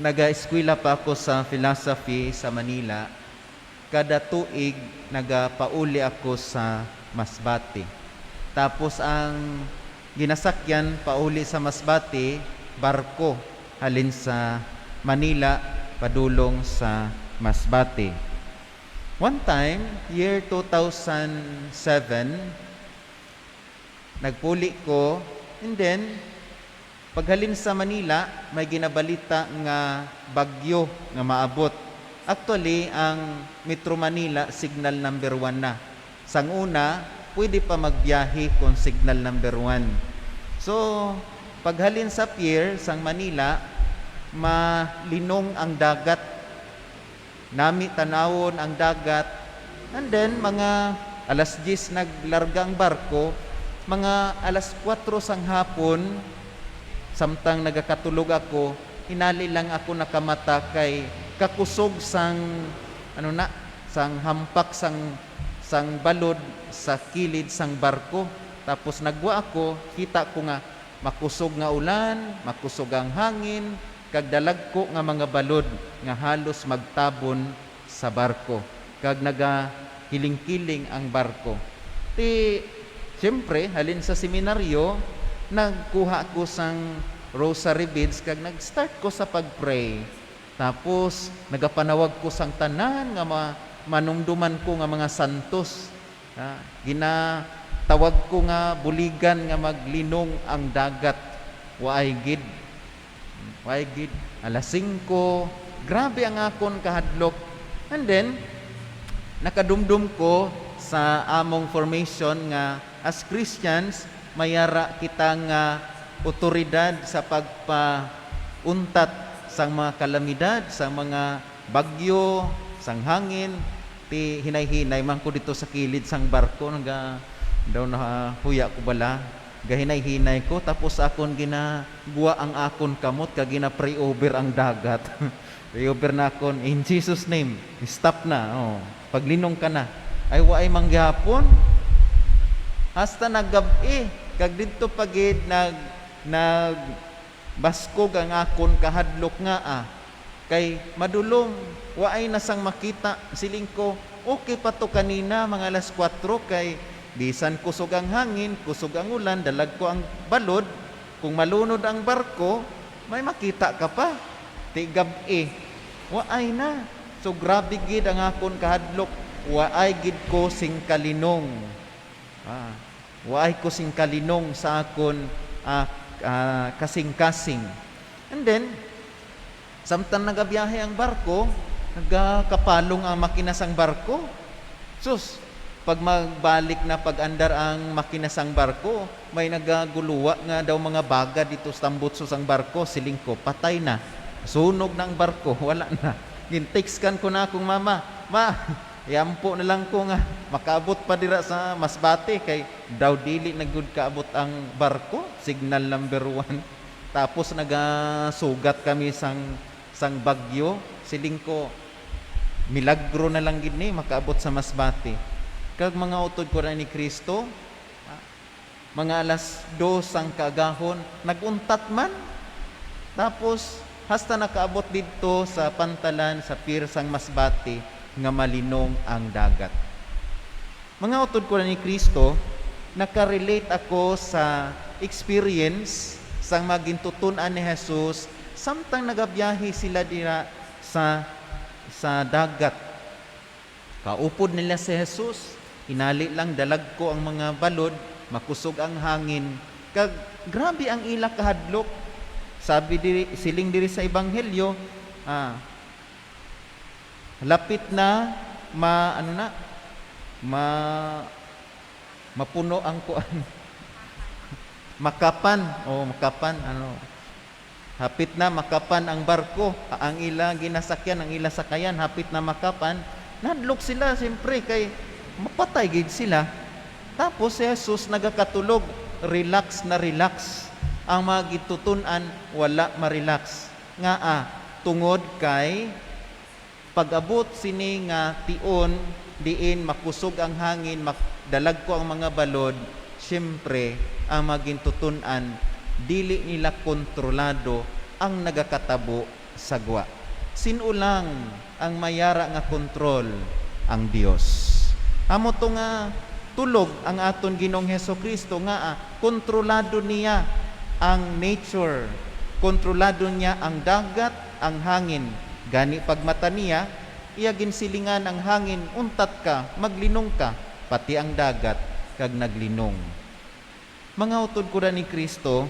Naga-eskwela pa ako sa philosophy sa Manila, kada tuig nagapauli ako sa Masbate. Tapos ang ginasakyan pauli sa Masbate, barko halin sa Manila padulong sa Masbate. One time, year 2007, nagpuli ko and then paghalin sa Manila, may ginabalita nga bagyo nga maabot. Actually, ang Metro Manila, signal number 1 na. Sang una, pwede pa magbiyahe kung signal number 1. So, paghalin sa pier sang Manila, malinong ang dagat. Nami tanawon ang dagat. And then, mga alas 10 naglarga ang barko, mga alas 4 sang hapon, samtang nagakatulog ako, hinali lang ako nakamata kay kakusog sang ano na, sang hampak sang balod sa kilid sang barko. Tapos nagwa ako, kita ko nga makusog nga ulan, makusog ang hangin, kag dalagko nga mga balod nga halos magtabon sa barko. Kag naga kiling-kiling ang barko. Ti siyempre, halin sa seminaryo, nagkuha ko sang rosary beads kag nag-start ko sa pag-pray. Tapos nagapanawag ko sang tanan nga manumduman ko nga mga santos. Ginatawag ko nga buligan nga maglinong ang dagat. Waay gid. Waay gid. Alas 5, grabe ang akon kahadlok. And then, nakadumdum ko sa among formation nga as Christians, mayara kita nga otoridad sa pagpauntat sang mga kalamidad, sa mga bagyo, sang hangin. Ti hinay-hinay man ko dito sa kilid sang barko, naga daw na huya ko bala. Gahinay-hinay ko, tapos akon ginaguwa ang akon kamot kag gina pray over ang dagat. Pray over na akon in Jesus' name. Stop na. Oh, paglinong ka na. Ay, waay manggihapon. Hasta naggabi kag didto pagid nag nag baskog ang akon kahadlok nga kay madulom, waay na sang makita. Siling ko, okay pa to kanina mga alas 4 kay bisan kusog ang hangin, kusog ang ulan, dalag ko ang balod, kung malunod ang barko, may makita ka pa. Ti gabi, waay na. So grabe gid ang akon kahadlok, waay gid ko sing kalinong. Waay ko sing kalinong sa akon kasing-kasing. And then, samtang nagabiyahe ang barko, nagakapalong ang makina sang barko. Sus, pag magbalik na pag-andar ang makina sang barko, may nagaguluwa nga daw mga baga dito sa tambutso sang barko. Siling ko, patay na. Sunog na ang barko, wala na. Gin-text ko na akong mama, "Ma, yampo na lang ko nga makaabot pa dira sa Masbate," kay daw dili na gud kaabot ang barko, signal number 1. Tapos nagasugat kami sang bagyo. Siling ko, milagro na lang gid ni makaabot sa Masbate. Kag mga utod ko ni Kristo, mga alas 2 ang kaagahon, naguntat man. Tapos hasta nakaabot didto sa pantalan sa pier sang Masbate nga malinong ang dagat. Mga utod ko ni Kristo, nakarelate ako sa experience sang magintutun-an ni Jesus samtang nagabiyahe sila dira sa dagat. Kaupod nila si Jesus, hinali lang dalag ko ang mga balod, makusog ang hangin, kag grabe ang ila kahadlok. Sabi diri, siling diri sa ebanghelyo, lapit na ma ano na ma mapuno ang kuan, makapan o makapan ano, hapit na makapan ang barko, ang ila ginasakyan, ang ila sakayan, hapit na makapan. Nahadlok sila siyempre kay mapatay gid sila. Tapos si Jesus nagakatulog, relax na relax. Ang mga gitutun-an, wala ma-relax nga tungod kay pag-abot sini nga tion diin makusog ang hangin, dalag ko ang mga balod, siyempre ang magintutun-an, dili nila kontrolado ang nagakatabo. sa gwa. Sino lang ang mayara nga kontrol? Ang Dios. Amo to nga tulog ang aton Ginoong Heso Kristo nga kontrolado niya ang nature, kontrolado niya ang dagat, ang hangin. Gani pagmata niya, iya ginsilingan ang hangin, "Untat ka, maglinong ka," pati ang dagat kag naglinong. Mga utod ko ni Kristo,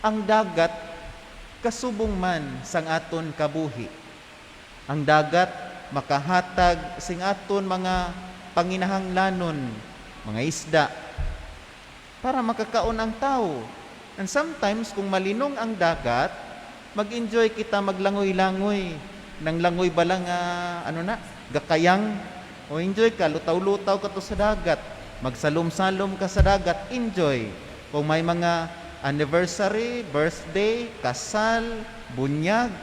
ang dagat kasubong man sang aton kabuhi. Ang dagat makahatag sing aton mga panginahanglanon, mga isda, para makakaon ang tao. And sometimes, kung malinong ang dagat, mag-enjoy kita maglangoy-langoy. Nang langoy ba lang nga, ano na, gakayang, o enjoy ka, lutaw-lutaw ka to sa dagat, magsalom-salom ka sa dagat, enjoy. Kung may mga anniversary, birthday, kasal, bunyag,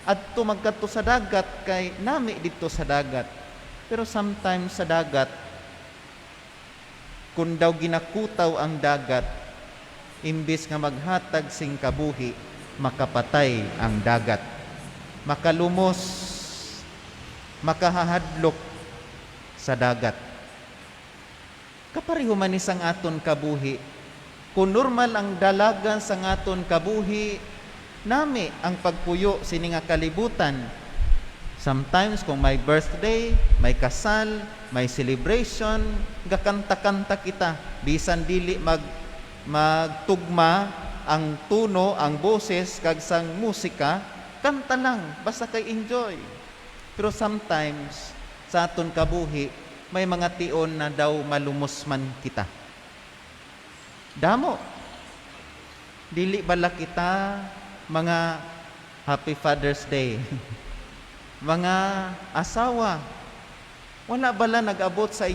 adto magkadto sa dagat kay nami dito sa dagat. Pero sometimes sa dagat, kung daw ginakutaw ang dagat, imbis nga maghatag sing kabuhi, makapatay ang dagat. Makalumos, makahahadlok sa dagat. Kapareho man ni sang aton kabuhi. Kung normal ang dalagan sa aton kabuhi, nami ang pagpuyo sini nga kalibutan. Sometimes kung may birthday, may kasal, may celebration, gakanta-kanta kita bisan dili magtugma ang tuno, ang boses kag sang musika, kanta lang basta kay enjoy. Pero sometimes sa aton kabuhi, may mga tion na daw malumos man kita. Damo. Dili bala kita mga, Happy Father's Day, mga asawa, wala bala nag-abot sa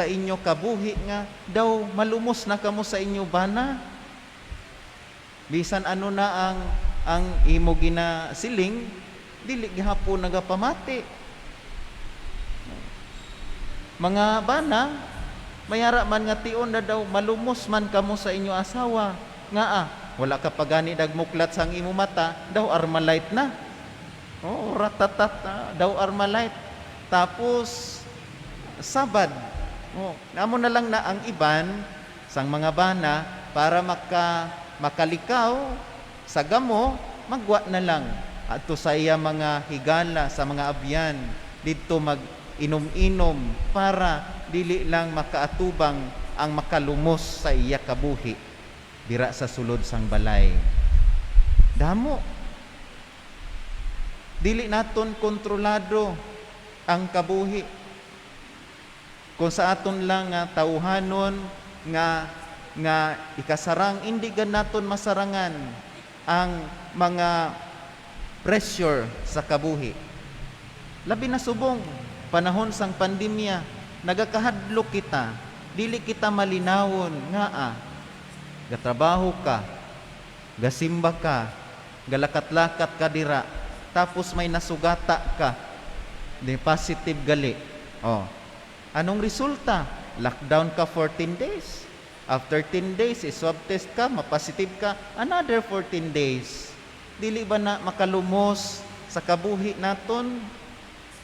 inyo kabuhi nga daw malumos na kamo sa inyo bana? Bisan ano na ang imo ginasiling, dili gihapon nagapamati. Mga bana, mayara man nga tion na daw malumos man kamo sa inyo asawa. Nga wala ka pa gani nagmuklat sang imo mata, daw armalite na. Oh, ratatat, daw armalite. Tapos sabad. Oh, namo na lang na ang iban sang mga bana para makalikaw sa gamo, magwa na lang adto sa iya mga higala, sa mga abyan, didto mag inom-inom para dili lang makaatubang ang makalumos sa iya kabuhi dira sa sulod sang balay. Damo. Dili naton kontrolado ang kabuhi. Kung sa aton lang nga tauhanon nga ikasarang, hindi gan naton masarangan ang mga pressure sa kabuhi. Labi na subong panahon sang pandemya, nagakahadlok kita, dili kita malinawon nga gatrabaho ka, gasimba ka, galakat-lakat ka dira, tapos may nasugata ka, di positive gali. Oh. Anong resulta? Lockdown ka 14 days. After 10 days, swab test ka, mapositive ka, another 14 days. Dili ba na makalumos sa kabuhi naton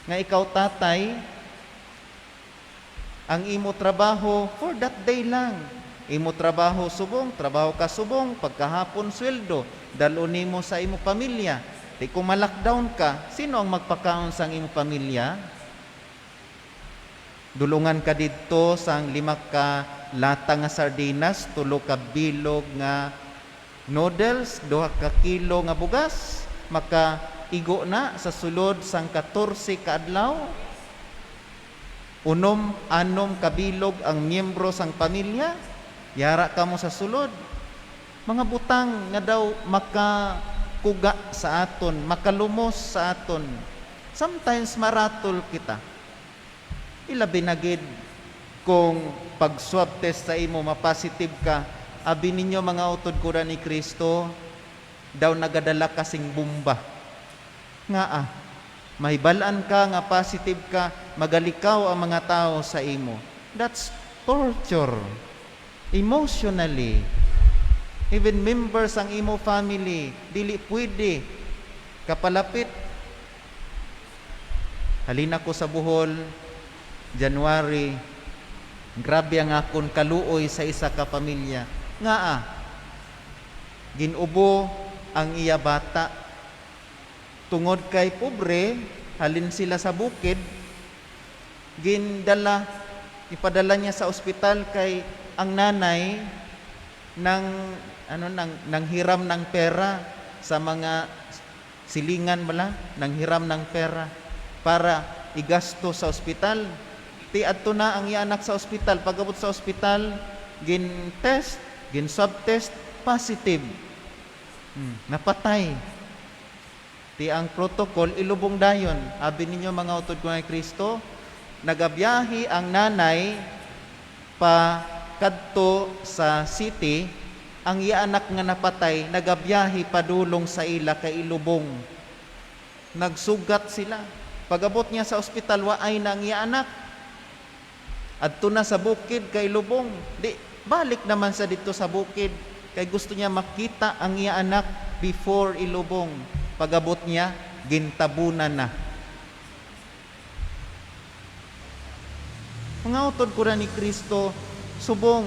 nga ikaw tatay, ang imo trabaho for that day lang? Imo trabaho subong, trabaho ka subong, pagkahapon sweldo, dalon nimo sa imo pamilya. Di kung ma-lockdown ka, sino ang magpakaon sang imo pamilya? Dulungan ka didto sang 5 ka lata nga sardinas, 3 ka bilog nga noodles, 2 ka kilo nga bugas, maka igo na sa sulod sang 14 ka adlaw. 6, 6 ka bilog ang miyembro sang pamilya, yara kamo sa sulod. Mga butang nga daw makakuga sa aton, makalumos sa aton. Sometimes maratol kita. Ilabi na gid kung pag swab test sa imo mapositive ka, abi ninyo, mga utod ko ni Kristo, daw nagadala ka sing bomba. Nga mahibalaan ka nga positive ka, magalikaw ang mga tao sa imo. That's torture. Emotionally. Even members ang imo family, dili pwede. Kapalapit, halin ako sa Bohol, January, grabe ang akon kaluoy sa isa ka pamilya. Nga ginubo ang iya bata. Tungod kay pobre, halin sila sa bukid, gindala, ipadala niya sa ospital kay ang nanay ng ano nang hiram ng pera sa mga silingan bala, nang hiram ng pera para igasto sa ospital. Ti adto na ang iya anak sa ospital. Pag-abot sa ospital, gin test, gin swab test, positive. Napatay. Ti ang protocol, ilubong dayon. Abi ninyo, mga utod ko nga Kristo, nagabiyahe ang nanay pa kadto sa city, ang iya anak nga napatay nagabiyahe padulong sa ila kay ilubong. Nagsugat sila. Pag-abot niya sa ospital, waay na ang iya anak. Adto na sa bukid kay lubong. Di balik naman sa dito sa bukid kay gusto niya makita ang iya anak before ilubong. Pag-abot niya, gintabunan na. Mga utod ko ni Kristo, subong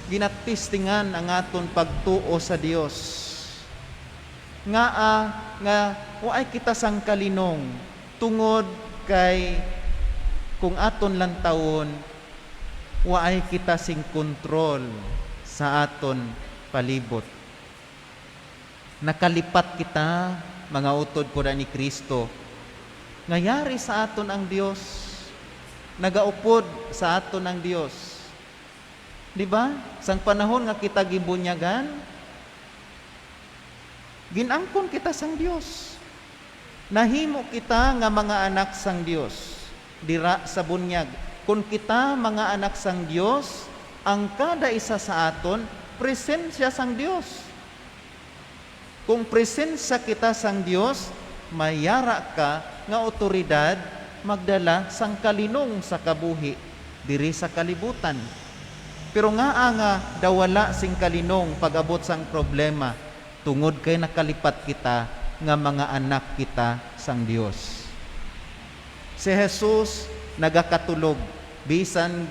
ginatistingan ang aton pagtuo sa Dios. Nga nga waay kita sang kalinong tungod kay kung aton lantawon, waay kita sing kontrol sa aton palibot. Nakalipat kita, mga utod ko ni Kristo, ngayari sa aton ang Dios, nagaupod sa aton ang Dios. Di ba? Sang panahon nga kita gibunyagan, ginangkon kita sang Dios. Nahimo kita nga mga anak sang Dios dira sa bunyag. Kung kita mga anak sang Dios, ang kada isa sa aton presensya sang Dios. Kung presensya kita sang Dios, mayara ka nga otoridad magdala sang kalinong sa kabuhi diri sa kalibutan. Pero nga nga dawala sing kalinong pag-abot sang problema tungod kay nakalipat kita nga mga anak kita sang Dios. Si Jesus nagakatulog bisan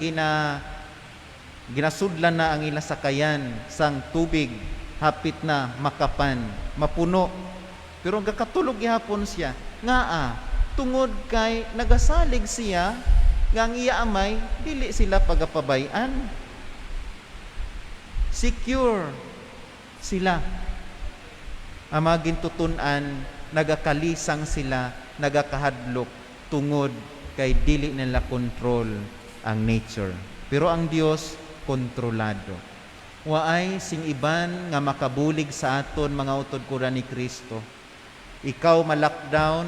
ginasudlan na ang ila sakayan sang tubig, hapit na makapan, mapuno. Pero gakatulog gihapon siya. Nga tungod kay nagasalig siya nga ang iya amay dili sila pagapabayan. Secure sila. Ang mga gintutun-an, nagakalisang sila, nagakahadlok tungod kay dili nila control ang nature. Pero ang Dios kontrolado. Waay sing iban nga makabulig sa aton, mga utod ko ni Kristo. Ikaw ma-lockdown,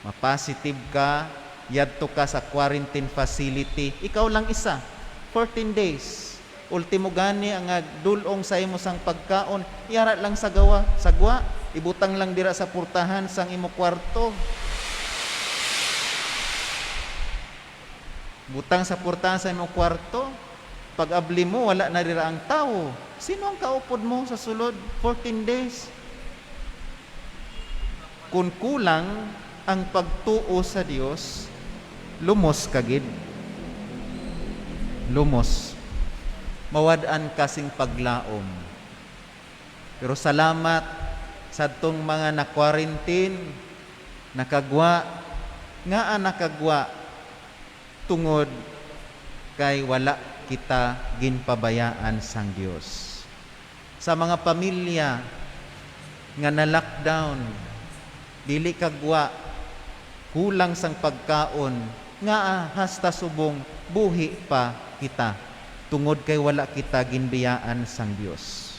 ma-positive ka, yadto ka sa quarantine facility, ikaw lang isa, 14 days. Ultimo gani ang dulong sa imo sang pagkaon, yara lang sa gawa, sagwa, ibutang lang dira sa purtahan sang imo kwarto. Butang sa purtahan sa imo kwarto, pag abli mo wala na dira ang tao. Sino ang kaupod mo sa sulod 14 days? Kung kulang ang pagtuo sa Dios, lumos kagid. Lumos. Mawad-an kasing paglaom. Pero salamat sa atong mga na-quarantine, nakagwa, nga nakagwa, tungod kay wala kita ginpabayaan sang Dios. Sa mga pamilya nga na-lockdown, dili kagwa, kulang sang pagkaon, nga hasta subong buhi pa kita tungod kay wala kita ginbiyaan sang Dios.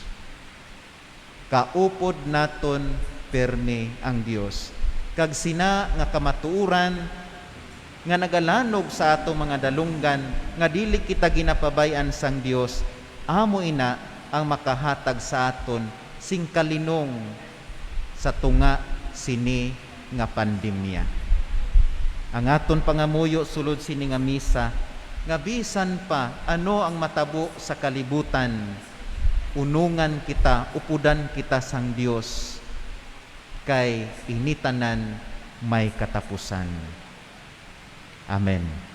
Kaupod naton perme ang Dios. Kag sina nga kamatuoran nga nagalanog sa atong mga dalunggan nga dili kita ginapabayan sang Dios, amo ina ang makahatag sa aton sing kalinong sa tunga sini nga pandemya. Ang aton pangamuyo sulod sini nga misa, nga bisan pa ano ang matabo sa kalibutan, unungan kita, upudan kita sang Dios. Kay ini tanan may katapusan. Amen.